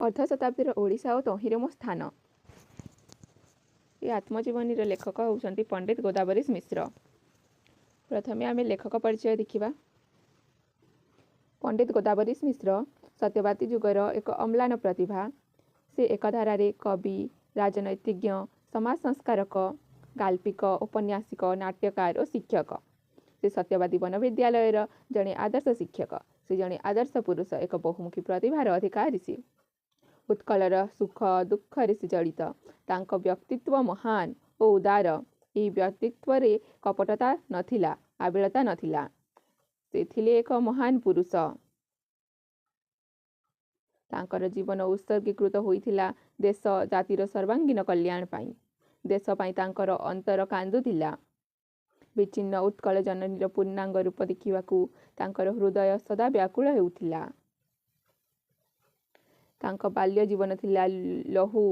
ଅର୍ଦ୍ଧ ଶତାବ୍ଦୀର ଓଡ଼ିଶା ଓ ତହିଁରେ ମୋ ସ୍ଥାନ। ଏ ଆତ୍ମଜୀବନୀର ଲେଖକ ହେଉଛନ୍ତି ପଣ୍ଡିତ ଗୋଦାବରୀଶ ମିଶ୍ର। ପ୍ରଥମେ ଆମେ ଲେଖକ ପରିଚୟ ଦେଖିବା। ପଣ୍ଡିତ ଗୋଦାବରୀଶ ମିଶ୍ର ସତ୍ୟବାଦୀ ଯୁଗର ଏକ ଅମ୍ଳାନ ପ୍ରତିଭା। ସେ ଏକଧାରାରେ କବି, ରାଜନୈତିଜ୍ଞ, ସମାଜ ସଂସ୍କାରକ, ଗାଳ୍ପିକ, ଔପନ୍ୟାସିକ, ନାଟ୍ୟକାର ଓ ଶିକ୍ଷକ। ସେ ସତ୍ୟବାଦୀ ବନବିଦ୍ୟାଳୟର ଜଣେ ଆଦର୍ଶ ଶିକ୍ଷକ। ସେ ଜଣେ ଆଦର୍ଶ ପୁରୁଷ, ଏକ ବହୁମୁଖୀ ପ୍ରତିଭାର ଅଧିକାରୀ ସେ। ଉତ୍କଳର ସୁଖ ଦୁଃଖରେ ସେ ଜଡ଼ିତ। ତାଙ୍କ ବ୍ୟକ୍ତିତ୍ୱ ମହାନ ଓ ଉଦାର। ଏହି ବ୍ୟକ୍ତିତ୍ୱରେ କପଟତା ନଥିଲା, ଆବିଳତା ନଥିଲା। ସେ ଥିଲେ ଏକ ମହାନ ପୁରୁଷ। ତାଙ୍କର ଜୀବନ ଉତ୍ସର୍ଗୀକୃତ ହୋଇଥିଲା ଦେଶ ଜାତିର ସର୍ବାଙ୍ଗୀନ କଲ୍ୟାଣ ପାଇଁ। ଦେଶ ପାଇଁ ତାଙ୍କର ଅନ୍ତର କାନ୍ଦୁଥିଲା। ବିଚ୍ଛିନ୍ନ ଉତ୍କଳ ଜନନୀର ପୂର୍ଣ୍ଣାଙ୍ଗ ରୂପ ଦେଖିବାକୁ ତାଙ୍କର ହୃଦୟ ସଦା ବ୍ୟାକୁଳ ହେଉଥିଲା। ତାଙ୍କ ବାଲ୍ୟ ଜୀବନ ଥିଲା ଲହୁ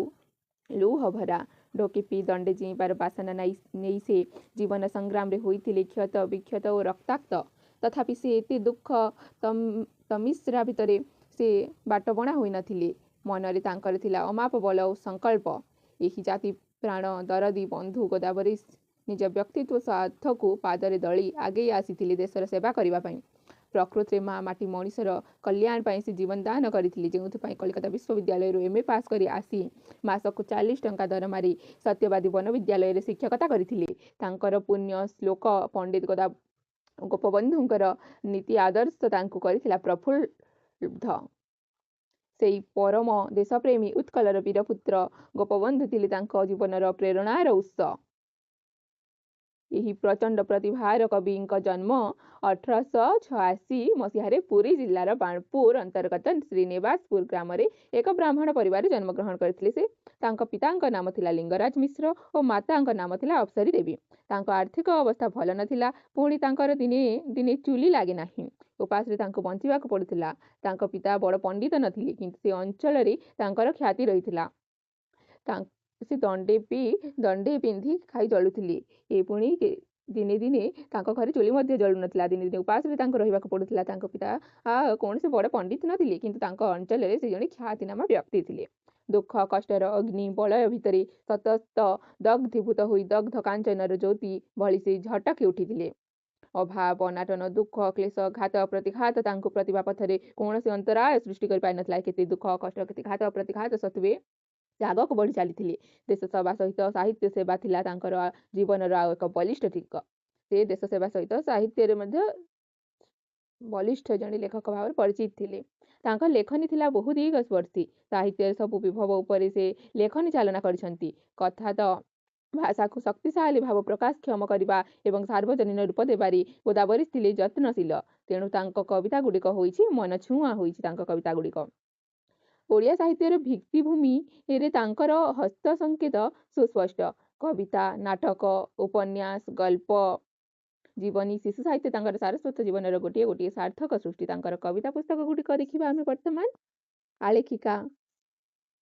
ଲୁହଭରା। ଢୋକେ ପିଇ ଦଣ୍ଡେ ଜୀଇଁବାର ବାସନା ନେଇ ସେ ଜୀବନ ସଂଗ୍ରାମରେ ହୋଇଥିଲେ କ୍ଷତ ବିକ୍ଷତ ଓ ରକ୍ତାକ୍ତ। ତଥାପି ସେ ଏତେ ଦୁଃଖ ତମିସ୍ରା ଭିତରେ ସେ ବାଟବଣା ହୋଇନଥିଲେ। ମନରେ ତାଙ୍କର ଥିଲା ଅମାପ ବଳ ଓ ସଂକଳ୍ପ। ଏହି ଜାତି ପ୍ରାଣ ଦରଦୀ ବନ୍ଧୁ ଗୋଦାବରୀଶ ନିଜ ବ୍ୟକ୍ତିତ୍ୱ ସ୍ୱାର୍ଥକୁ ପାଦରେ ଦଳି ଆଗେଇ ଆସିଥିଲେ ଦେଶର ସେବା କରିବା ପାଇଁ। ପ୍ରକୃତରେ ମା ମାଟି ମଣିଷର କଲ୍ୟାଣ ପାଇଁ ସେ ଜୀବନଦାନ କରିଥିଲେ, ଯେଉଁଥିପାଇଁ କଲିକତା ବିଶ୍ୱବିଦ୍ୟାଳୟରୁ ଏମ୍.ଏ. ପାସ୍ କରି ଆସି ମାସକୁ 40 ଟଙ୍କା ଦରମାରେ ସତ୍ୟବାଦୀ ବନବିଦ୍ୟାଳୟରେ ଶିକ୍ଷକତା କରିଥିଲେ। ତାଙ୍କର ପୁଣ୍ୟ ଶ୍ଲୋକ ପଣ୍ଡିତ ଗୋପବନ୍ଧୁଙ୍କର ନୀତି ଆଦର୍ଶ ତାଙ୍କୁ କରିଥିଲା ପ୍ରଫୁଲ୍ଲ। ସେଇ ପରମ ଦେଶପ୍ରେମୀ ଉତ୍କଳର ବୀରପୁତ୍ର ଗୋପବନ୍ଧୁ ଥିଲେ ତାଙ୍କ ଜୀବନର ପ୍ରେରଣାର ଉତ୍ସ। ଏହି ପ୍ରଚଣ୍ଡ ପ୍ରତିଭାର କବିଙ୍କ ଜନ୍ମ 1886 ମସିହାରେ ପୁରୀ ଜିଲ୍ଲାର ବାଣପୁର ଅନ୍ତର୍ଗତ ଶ୍ରୀନିବାସପୁର ଗ୍ରାମରେ ଏକ ବ୍ରାହ୍ମଣ ପରିବାରରେ ଜନ୍ମଗ୍ରହଣ କରିଥିଲେ ସେ। ତାଙ୍କ ପିତାଙ୍କ ନାମ ଥିଲା ଲିଙ୍ଗରାଜ ମିଶ୍ର ଓ ମାତାଙ୍କ ନାମ ଥିଲା ଅପସରୀ ଦେବୀ। ତାଙ୍କ ଆର୍ଥିକ ଅବସ୍ଥା ଭଲ ନଥିଲା, ପୁଣି ତାଙ୍କର ଦିନେ ଦିନେ ଚୁଲି ଲାଗେ ନାହିଁ। ଉପାସରେ ତାଙ୍କୁ ବଞ୍ଚିବାକୁ ପଡୁଥିଲା। ତାଙ୍କ ପିତା ବଡ଼ ପଣ୍ଡିତ ନଥିଲେ, କିନ୍ତୁ ସେ ଅଞ୍ଚଳରେ ତାଙ୍କର ଖ୍ୟାତି ରହିଥିଲା। ସେ ଦଣ୍ଡେ ପିଇ ଦଣ୍ଡେ ପିନ୍ଧି ଖାଇ ଚଳୁଥିଲେ। ଏ ପୁଣି ଦିନେ ଦିନେ ତାଙ୍କ ଘରେ ଚୁଲି ମଧ୍ୟ ଜଳୁନଥିଲା। ଦିନେ ଦିନେ ଉପାସରେ ତାଙ୍କୁ ରହିବାକୁ ପଡୁଥିଲା। ତାଙ୍କ ପିତା କୌଣସି ବଡ଼ ପଣ୍ଡିତ ନଥିଲେ, କିନ୍ତୁ ତାଙ୍କ ଅଞ୍ଚଳରେ ସେ ଜଣେ ଖ୍ୟାତିନାମା ବ୍ୟକ୍ତି ଥିଲେ। ଦୁଃଖ କଷ୍ଟର ଅଗ୍ନି ବଳୟ ଭିତରେ ସତତ ଦଗ୍ଧୀଭୂତ ହୋଇ ଦଗ୍ଧ କାଞ୍ଚନର ଜ୍ୟୋତି ଭଳି ସେ ଝଟକି ଉଠିଥିଲେ। ଅଭାବ, ଅନାଟନ, ଦୁଃଖ, କ୍ଲେଶ, ଘାତ ପ୍ରତିଘାତ ତାଙ୍କୁ ପ୍ରତିଭା ପଥରେ କୌଣସି ଅନ୍ତରାୟ ସୃଷ୍ଟି କରିପାରିନଥିଲା। କେତେ ଦୁଃଖ କଷ୍ଟ, କେତେ ଘାତ ପ୍ରତିଘାତ ସତ୍ତ୍ୱେ ସେ ଆଗକୁ ବଢ଼ି ଚାଲିଥିଲେ। ଦେଶ ସେବା ସହିତ ସାହିତ୍ୟ ସେବା ଥିଲା ତାଙ୍କର ଜୀବନର ଆଉ ଏକ ବଳିଷ୍ଠ ଦିଗ। ସେ ଦେଶ ସେବା ସହିତ ସାହିତ୍ୟରେ ମଧ୍ୟ ବଳିଷ୍ଠ ଜଣେ ଲେଖକ ଭାବରେ ପରିଚିତ ଥିଲେ। ତାଙ୍କ ଲେଖନୀ ଥିଲା ବହୁ ଦିଗସ୍ପର୍ଶୀ। ସାହିତ୍ୟର ସବୁ ବିଭବ ଉପରେ ସେ ଲେଖନୀ ଚାଳନା କରିଛନ୍ତି। କଥା ତ ଭାଷାକୁ ଶକ୍ତିଶାଳୀ ଭାବ ପ୍ରକାଶକ୍ଷମ କରିବା ଏବଂ ସାର୍ବଜନୀନ ରୂପ ଦେବାରେ ଗୋଦାବରୀଶ ଥିଲେ ଯତ୍ନଶୀଳ। ତେଣୁ ତାଙ୍କ କବିତା ଗୁଡ଼ିକ ହୋଇଛି ମନଛୁଆଁ ହୋଇଛି ତାଙ୍କ କବିତା ଗୁଡ଼ିକ। ଓଡ଼ିଆ ସାହିତ୍ୟର ଭିତ୍ତିଭୂମିରେ ତାଙ୍କର ହସ୍ତ ସଂକେତ ସୁସ୍ପଷ୍ଟ। କବିତା, ନାଟକ, ଉପନ୍ୟାସ, ଗଳ୍ପ, ଜୀବନୀ, ଶିଶୁ ସାହିତ୍ୟ ତାଙ୍କର ସାରସ୍ୱତ ଜୀବନର ଗୋଟିଏ ଗୋଟିଏ ସାର୍ଥକ ସୃଷ୍ଟି। ତାଙ୍କର କବିତା ପୁସ୍ତକ ଗୁଡ଼ିକ ଦେଖିବା ଆମେ ବର୍ତ୍ତମାନ। ଆଲେଖିକା,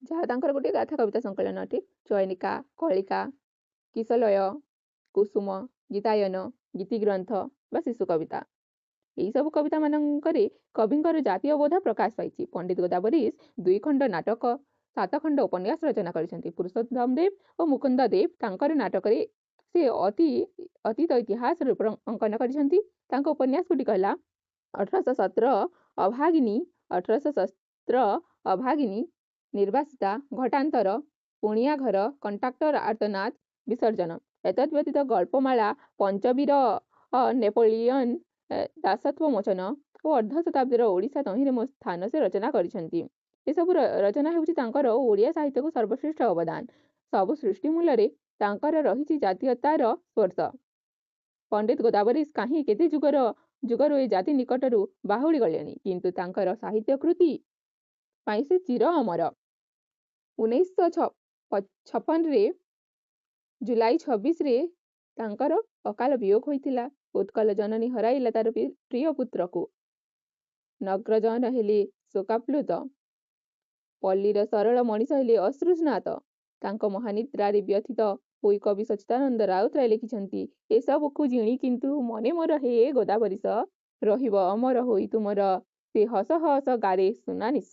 ଯାହା ତାଙ୍କର ଗୋଟିଏ ଗାଥା କବିତା ସଂକଳନ ଅଟେ, ଚୟନିକା, କଳିକା, କିଶଲୟ, କୁସୁମ, ଗୀତାୟନ, ଗୀତିଗ୍ରନ୍ଥ ବା ଶିଶୁ କବିତା, ଏହିସବୁ କବିତା ମାନଙ୍କରେ କବିଙ୍କର ଜାତୀୟ ବୋଧ ପ୍ରକାଶ ପାଇଛି। ପଣ୍ଡିତ ଗୋଦାବରୀଶ 2 ଖଣ୍ଡ ନାଟକ, 7 ଖଣ୍ଡ ଉପନ୍ୟାସ ରଚନା କରିଛନ୍ତି। ପୁରୁଷୋତ୍ତମ ଦେବ ଓ ମୁକୁନ୍ଦ ଦେବ ତାଙ୍କର ନାଟକରେ ସେ ଅତୀତ ଇତିହାସର ରୂପ ଅଙ୍କନ କରିଛନ୍ତି। ତାଙ୍କ ଉପନ୍ୟାସ ଗୁଡ଼ିକ ହେଲା 1817 ଅଭାଗିନୀ, 1817 ଅଭାଗିନୀ, ନିର୍ବାସିତା, ଘଟାନ୍ତର, ପୁଣିଆ ଘର, କଣ୍ଟ୍ରାକ୍ଟର ଆର୍ତ୍ତନାଦ, ବିସର୍ଜନ। ଏତଦ୍ ବ୍ୟତୀତ ଗଳ୍ପମାଳା, ପଞ୍ଚବୀର ନେପୋଲିୟନ, ଦାସତ୍ୱ ମୋଚନ ଓ ଅର୍ଦ୍ଧ ଶତାବ୍ଦୀର ଓଡ଼ିଶା ତହିଁରେ ମୋ ସ୍ଥାନ ସେ ରଚନା କରିଛନ୍ତି। ଏସବୁ ରଚନା ହେଉଛି ତାଙ୍କର ଓଡ଼ିଆ ସାହିତ୍ୟକୁ ସର୍ବଶ୍ରେଷ୍ଠ ଅବଦାନ। ସବୁ ସୃଷ୍ଟି ମୂଳରେ ତାଙ୍କର ରହିଛି ଜାତୀୟତାର ସ୍ପର୍ଶ। ପଣ୍ଡିତ ଗୋଦାବରୀଶ କାହିଁ କେତେ ଯୁଗରୁ ଏ ଜାତି ନିକଟରୁ ବାହୁଡ଼ି ଗଲେଣି, କିନ୍ତୁ ତାଙ୍କର ସାହିତ୍ୟ କୃତି ପାଇଁ ସେ ଚିର ଅମର। 1956ରେ ଜୁଲାଇ 26ରେ ତାଙ୍କର ଅକାଳ ବିୟୋଗ ହୋଇଥିଲା। ଉତ୍କଳ ଜନନୀ ହରାଇଲା ତାର ପ୍ରିୟ ପୁତ୍ରକୁ। ନଗ୍ରଜନ ହେଲେ ଶୋକାପ୍ଲୁତ। ପଲ୍ଲୀର ସରଳ ମଣିଷ ହେଲେ ଅଶ୍ରୁସ୍ନାତ। ତାଙ୍କ ମହାନିଦ୍ରାରେ ବ୍ୟଥିତ ହୋଇ କବି ସଚ୍ଚିଦାନନ୍ଦ ରାଉତରାୟ ଲେଖିଛନ୍ତି, ଏସବୁକୁ ଜିଣି କିନ୍ତୁ ମନେ ମୋର ହେ ଗୋଦାବରୀଶ, ରହିବ ଅମର ହୋଇ ତୁମର ସେ ହସ ହସ ଗାରେ ସୁନା ନିଶ।